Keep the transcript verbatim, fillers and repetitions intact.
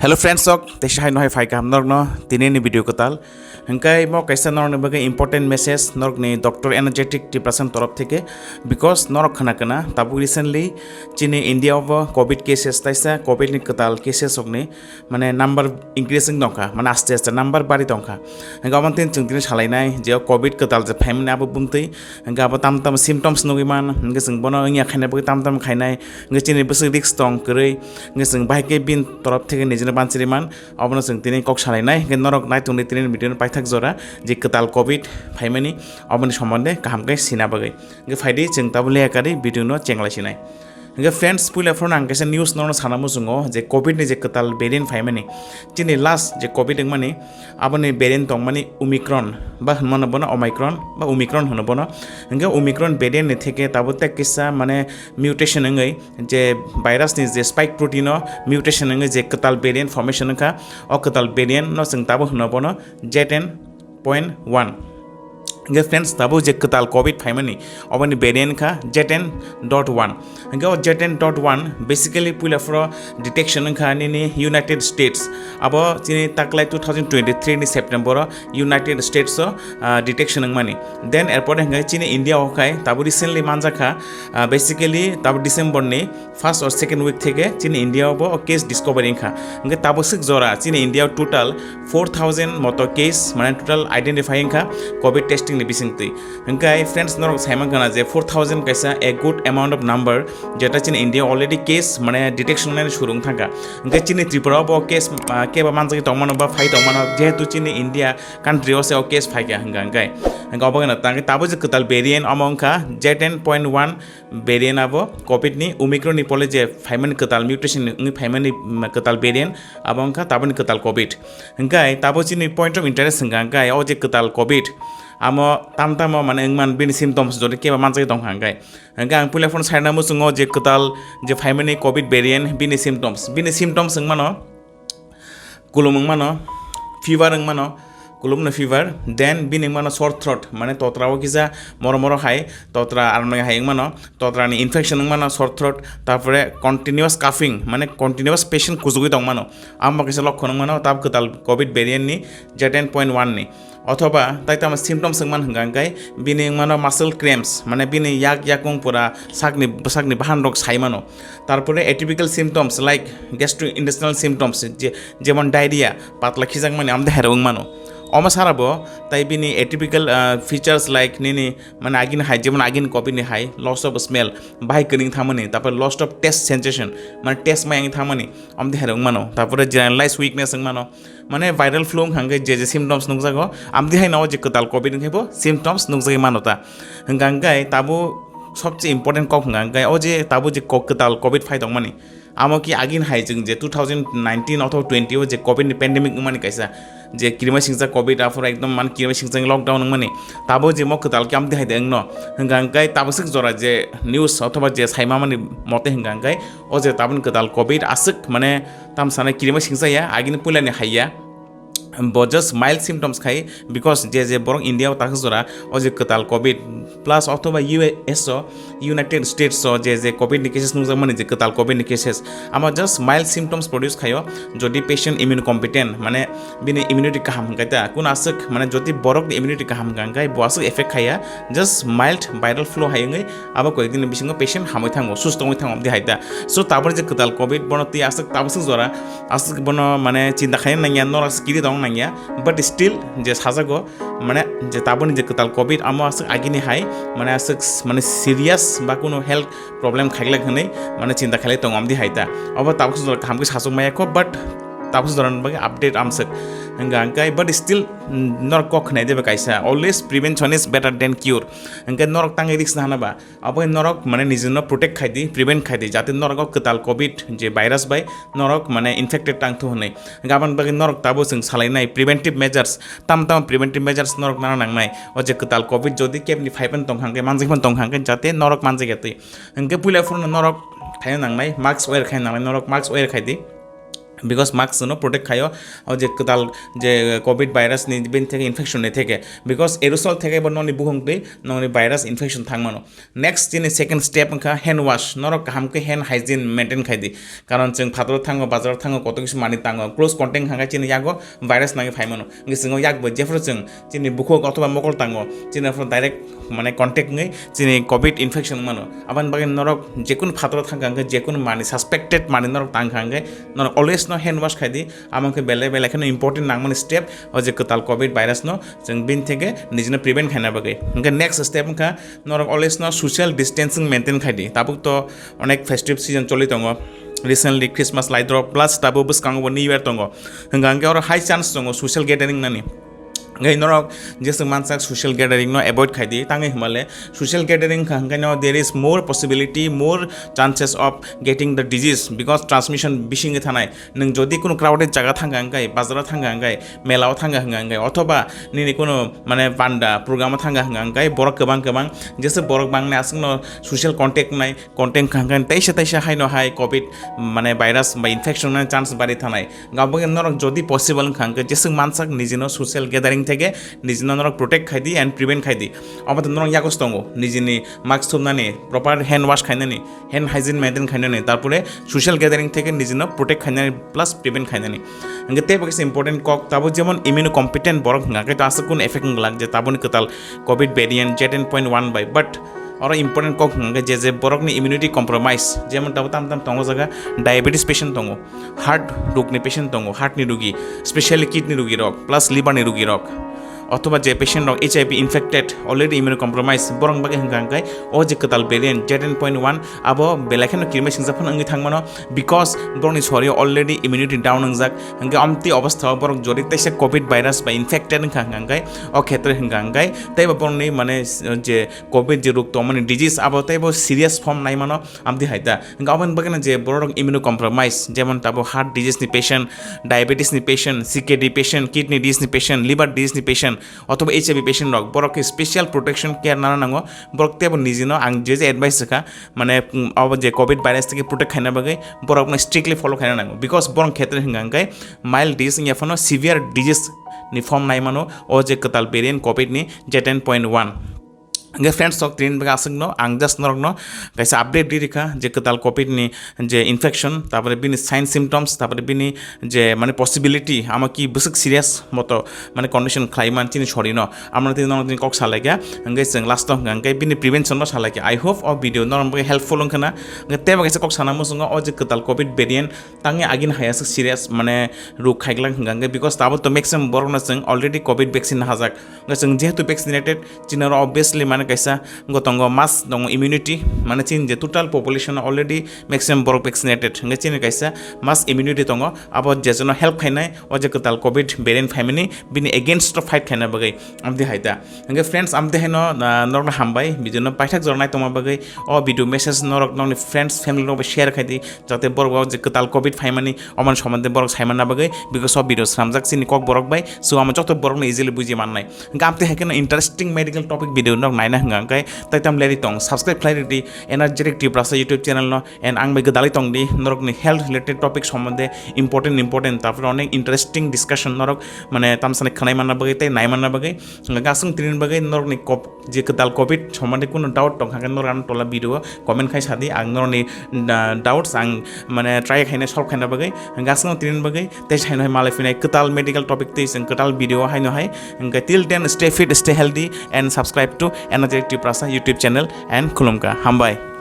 Hello friends, sok teisa hai nohai phai kaham norokno tini ni video kwtal. Hingkai mo kaisa norokni bagwi important message norokni Doctor Energetic Tiprasa ni torof theke, because norok khna kana tabuk recently chini India o bo covid cases taisa covid ni kwtal cases rokni mane number increasing tongkha, mane aste aste number bari tongkha. Hingke omo tini chwng tini salainai je o covid kwtal je phaimani abo bumtwi, hingke abo tam tam symptoms nugwi man, hingke chwng bono wngya khaina bagwi tam tam khainai, hingke chini bwswk risk tong kwrwi, hingke chwng bahai khe bini torof theke nijino banchiri man, obono chwng tini kok salainai. Hingke norok naitung di tini video ni paithak jora je kwtal covid phaimani, oboni sombonde kaham khe sina bagwi. Hingke phaidi chwng tabuk leya kari video no chenglai sinai. Hingke friends, puila phano ang kaisa news nono sana muchungo je covid ni je kwtal variant phaimani. Chini last je covid wngmani, aboni variant tongmani Omicron ba hwnmano bono Omicron ba Omicron hwno bono. Hingke Omicron variant ni theke tabuk tei kisa mane mutation wngwi je virus ni je spike protein o mutation wngwi je kwtal variant formation wngkha, o kwtal variant no chwng tabuk hwno bono Z ten point one. Hingke friends, tabuk je kwtal covid phaimani, oboni variant kha Z ten dot one. Hingke o Z ten dot one basically puila phoro detection wngkha nini United States. Abo chini taklai two thousand twenty-three ni September o United States o, ah, detection wngmani. Then erpore hingke chini India o khai tabuk recently manjakha, ah, basically tabuk December ni first or second week theke chini India o bo o case discovery wngkha. Hingke tabuk swk jora chini India o total four thousand moto case, mane total identify wngkha covid testing ni bisingtwi. Hingke friends, norok saiman kana je four thousand kaisa a good amount of number, jeta chini India already case mane detection nani surung thangkha. Hingke chini Tripura o bo case, ah, keba manjagwi tongmano ba phai tongmano, jehetu chini India country o se o case phaikha hingka hingke. Hingke obo gana tangke tabuk je kwtal variant omo wngkha Z ten point one variant abo covid ni Omicron ni pole je phaimani kwtal mutation ni wngwi phaimani, mm, kwtal variant abo wngkha tabukni kwtal covid. Hingke tabuk chini point of interest hingka hingke o je kwtal covid amo tam tamo mane wngman bini symptoms jodi keba manjagwi tongkha hingke. Hingke ang puila phone saina muchungo je kwtal je phaimani covid variant bini symptoms, bini symptoms wngmano kulum wngmano, fever wngmano, kulumno fever, then bini wngmano sore throat, mane totra o kisa moro moro hai, totra armai hai wngmano, totra ni infection wngmano sore throat, tarpore continuous coughing, mane continuous patient kuchugwi tongmano, amo kaisa lokkon wngmano tab kwtal covid variant ni Z ten point one ni. Othoba tai tamo symptoms wngman hingka hingke bini wngmano muscle cramps, mane bini yak yakung pura sakni bwsakni bahan rok saimano. Tarpore atypical symptoms like gastrointestinal symptoms, je-, jemon diarrhea, patla khijakmani, amde hero wngmano. Omo sarabo tai bini atypical, ah, features like nini mane agini hai, jemon agini covid ni hai loss of smell, bahai kwning thangmani, tarpore loss of taste sensation, mane taste mai ang thangmani, amde hero wngmano. Tarpore generalized weakness wngmano. Mane viral flu wngkha hingke je je symptoms nukjago, amtwi hai no o je kwtal covid wngkhe bo symptoms nukjagwi mano ta. Hingka hingke tabuk sobse important kok hingka hingke o je tabuk je kok kwtal covid phai tongmani, amo ki agin hai chwng je two thousand nineteen othoba twenty o je covid ni pandemic wngmani kaisa, je kirima singsa covid aphuru ekdom man kirima singsa lockdown wngmani, tabuk je mo kwtal ki amtwi hai de wngno. Hingka hingke tabuk swk jora je news othoba je saima mani mote hingka hingke o je tabuk kwtal covid aswk mane tam sana kirima singsa ya, agini puila ni hai ya. Bo just mild symptoms khai, because je je borok India o taksa jora o je kwtal covid plus othoba U S o, United States o je je covid ni cases nukjakmani, je kwtal covid ni cases, ama just mild symptoms produce khaio. Jodi patient immune competent, mane bini immunity kaham hingkai ta, kun aswk mane jodi borok ni immunity kaham hingkai bo aswk effect khaiya, just mild viral flu hai wngwi abo koyek din ni bisingo patient hamwi thango, susto wngwi thango, amtwi hai ta. So tabor je kwtal covid bono twi aswk tabuk swk jora, aswk bono mane chinta khaina nangya, norok aswk kiri tong nangya, but still je sajago mane je taboni je kwtal covid amo aswk agini hai mane aswk s-, mane serious ba kuno health problem khaiglak hwnwi mane chinta khailai tongo, amtwi hai ta. Obo tabuk swk jora kaham khe sachuk maya kho, but tabuk swk jora bagwi update amswk hwnka hwnkhe, but still, mm, norok kok khwnai de ba kaisa, always prevention is better than cure. Hwnkhe norok tangwi risk nahana ba, abo norok mane nijino protect khai di, prevent khai di, jate norok o kwtal covid je virus bai norok mane infected tang thu hwnwi. Gabon bagwi norok tabo chwng salainai preventive measures, tam tam preventive measures norok nana nangnai. O je kwtal covid jodi kebni phaiban tong hangkhe, manjak phan tong hangkhe, jate norok manjak ya twi. Hwnkhe puila phuru norok khaina nangnai, mask wear khaina nangnai, norok mask wear khai di. Because mask no protect khaio o je kwtal je covid virus ni bini theke infection ni theke, because aerosol theke bo noni bukhung twi noni virus infection thangmano. Next chini second step wngkha hand wash, norok kaham khe hand hygiene maintain khai di, karon chwng phataro thango, bazaro thango, koto kisi manwi tango, close contact hwnkha chini yago virus nangwi phaimano, hwnkhe chwng o yak bo jephuru chwng chini bukhuk othoba mokol tango, chini aphuru direct mane contact wngwi chini covid infection wngmano. Aboni bagwi norok jekunu phataro thangkha hwnkhe, jekunu manwi suspected manwi norok tangkha hwnkhe, norok always no hand wash khai di. Amo khe belai belai kheno important nangmani step, o je kwtal covid virus no chwng bini theke nijino prevent khaina bagwi. Hwnkhe next step wngkha norok always no social distancing maintain khai di. Tabuk to onek festive season choli tongo, recently Christmas lai drop plus tabuk bwskango bo New Year tongo, hwnkha hwnkhe oro high chance tongo social gathering nani. Hwnkhe norok jeswk mansak social gathering no avoid khai di, tangwi hwnmale social gathering kha hwnkhe no there is more possibility, more chances of getting the disease, because transmission bisingwi thanai. Nwng jodi kunu crowded jaga thangkha hwnkhe, bazaro thangkha hwnkhe, melao thangkha hwnkha hwnkhe, othoba nini kunu mane panda programo thangkha hwnkha hwnkhe, borok kwbang kwbang jeswk borok bangni aswkno social contact nai, contact hwnkha hwnkhe teisa teisa haino hai covid mane virus ba infection nani chance bari thanai. Gabagwi norok jodi possible wngkha hwnkhe jeswk mansak nijino social gathering theke nijino norok protect khai di and prevent khai di. Omo to norok yago tongo nijini mask thumnani, proper hand wash khainani, hand hygiene maintain khainani, tarpore social gathering theke nijino protect khainani plus prevent khainani. Hwnkhe teibo kaisa important kok, tabo jemon immunocompetent borok hwnkha khe to aswk kun effect wngwlak je taboni kwtal covid variant J ten point one bai, but oro important kok hwnkha khe je je borokni immunity compromise, jemon tabo tam tam tongo jaga diabetes patient tongo, heart rokni patient tongo, heart ni rogi, specially kidney rogi rok plus liver ni rogi rok, othoba je patient rok H I V infected, already immunocompromised, borok bagwi hwnkha hwnkhe o je kwtal variant J ten point one abo belai kheno kirmai singsa phano wngwi thangmano, because borokni sorio already immunity down wngjak. Hwnkhe amtwi obostha o borok jodi teisa covid virus bai infected wngkha hwnkha hwnkhe, o khetre hwnkha hwnkhe teibo borokni mane s-, je covid je rok tongmani disease abo teibo serious form naimano. Amtwi hai ta hwnkhe aboni bagwino je borok rok immunocompromise, jemon tabo heart disease ni patient, diabetes ni patient, C K D patient, kidney disease ni patient, liver disease ni patient, othoba H I V patient rok, borok khe special protection care nana nango. Borok teibo nijino ang je je advice rwkha, mane, mm, abo je covid virus theke protect khaina bagwi borokno strictly follow khaina nango, because borok khetre hwnkha hwnkhe mild disease wngya phano severe disease ni form naimano o je kwtal variant covid ni J ten point one. Hwnkhe friends, sok tini bagwi aswkno ang just norokno kaisa update di rikha je kwtal covid ni je infection, tabore bini sign symptoms, tabore bini je mane possibility ama ki bwswk serious moto mane condition khlai man chini sorino, amno tini norok tini kok salaikha. Hwnkhe chwng last o hwnkha hwnkhe bini prevention no salaikha. I hope o video norok bagwi helpful wngkhana. Hwnkhe teibo kaisa kok sana muchungo o je kwtal covid variant tangwi agini hai aswk serious mane rok khaiglak hwnkha hwnkhe, because tabuk to maximum borokno chwng already covid vaccine nahajak. Hwnkhe chwng jehetu vaccinated, chini oro obviously mane kaisa wngkha tongo mass tongo immunity, mane chini je total population already maximum borok vaccinated, hwnkhe chini kaisa mass immunity tongo, abo je jono help khainai o je kwtal covid variant phaimani bini against o fight khaina bagwi. Amtwi hai ta. Hwnkhe friends, amtwi haino, ah, norokno hambai video no paithak jora naitongma bagwi. O video message norok nokni friends family rok bai share khai di, jate borok bo je kwtal covid phaimani omoni somonde borok saimanna bagwi, because o video swnamjak chini kok borok bai, so amo joto borokno easily buji mannai. Hwnkhe amtwi hai kheno interesting medical topic video norok naina hwnkha hwnkhe tai tam leri tong, subscribe khlai ridi, Energetic Tiprasa YouTube channel no, and ang bai gwdalwi tong di, norokni health related topic somonde important important, tarpore onek interesting discussion norok mane tamsani khwnai manna bagwi tei nai manna bagwi. Hwnkhe aswk tini bagwi norokni kop-, je kwtal covid somonde kunu doubt tongkha khe norok ano tola video o comment khai sadi, ang norokni, ah, doubts ang mane try khaina solve khaina bagwi. Hwnkhe aswk tini bagwi tei saino hai malai phinai kwtal medical topic tei chwng kwtal video o haino hai. Hwnkhe till then, stay fit, stay healthy and subscribe to Energetic Tiprasa YouTube channel and khulumkha. Hambai.